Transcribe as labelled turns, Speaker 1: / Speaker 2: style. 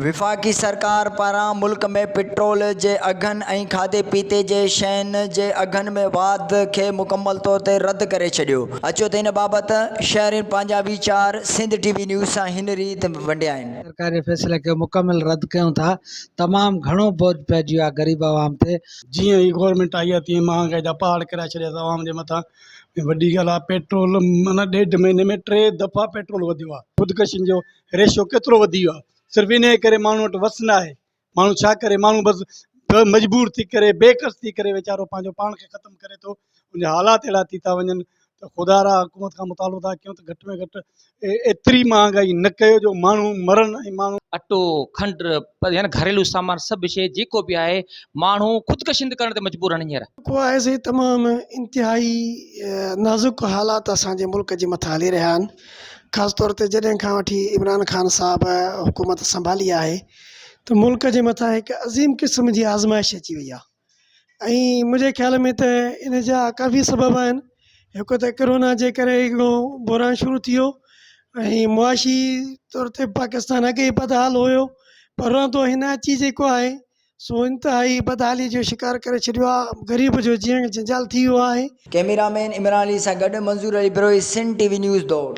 Speaker 1: وفاقي سرڪار پاران ملڪ ۾ پيٽرول جي اگهن ۽ کاڌي پيتي جي شين جي اگهن ۾ واڌ کي مڪمل طور تي رد ڪري ڇڏيو. اچو ته ان بابت شهرين پنهنجا ويچار سنڌ ٽي وي نيوز سان هن ريت ونڊيا آهن.
Speaker 2: سرڪاري فيصلي کي مڪمل رد ڪيون ٿا، تمام گهڻو بوجهه پئجي ويو آهي غريب عوام تي.
Speaker 3: جيئن ئي گورنمينٽ آئي آهي تيئن مهانگائي جا پهاڙ ڪرائي ڇڏيا اٿس عوام جي مٿان وڏي ڳالهه آهي پيٽرول معنيٰ ڏيڍ مهيني ۾ ٽي دفعا پيٽرول وڌيو آهي خودڪشين جو ريشو ڪيترو وڌي ويو آهي صرف انهيء ڪري ماڻهو وٽ وس نه آهي ماڻهو ڇا ڪري ماڻهو بس مجبور ٿي ڪري بي ڪس ٿي ڪري ويچارو پنهنجو پاڻ کي ختم ڪري ٿو ان جا حالات اهڙا ٿي ٿا وڃن ته خدا را حڪومت کان مطالبو ٿا ڪيون ته گهٽ ۾ گهٽ ايتري مهانگائي نه ڪيو جو ماڻهو مرن ۽ ماڻهو
Speaker 4: اٽو کنڊ يعني گهريلو سامان سڀ شيء جيڪو به آهي ماڻهو خودڪشين ڪرڻ تي مجبور آهن هينئر.
Speaker 5: جيڪو آهي سي تمام انتهائي نازڪ حالات اسان جي ملڪ جي مٿان هلي رهيا آهن خاص طور تي جڏهن کان وٺي عمران خان صاحب حڪومت سنڀالي آهي ته ملڪ جي مٿان هڪ عظيم قسم جي آزمائش اچي وئي آهي ۽ منهنجي خيال ۾ ته ان جا ڪافي سبب آهن هڪ ته ڪرونا جي ڪري هڪڙو بحران شروع ٿي ويو ۽ معاشي طور تي پاڪستان اڳي ئي بدحال هيو پر رهندو هن اچي جيڪو آهي سو انتهائي بدحالي جو شڪار ڪري ڇڏيو آهي غريب جو جيئڻ جنجال ٿي ويو آهي.
Speaker 1: ڪئميرا مين عمران علي سان گڏ Manzoor Ali Brohi Sindh T V news Dor.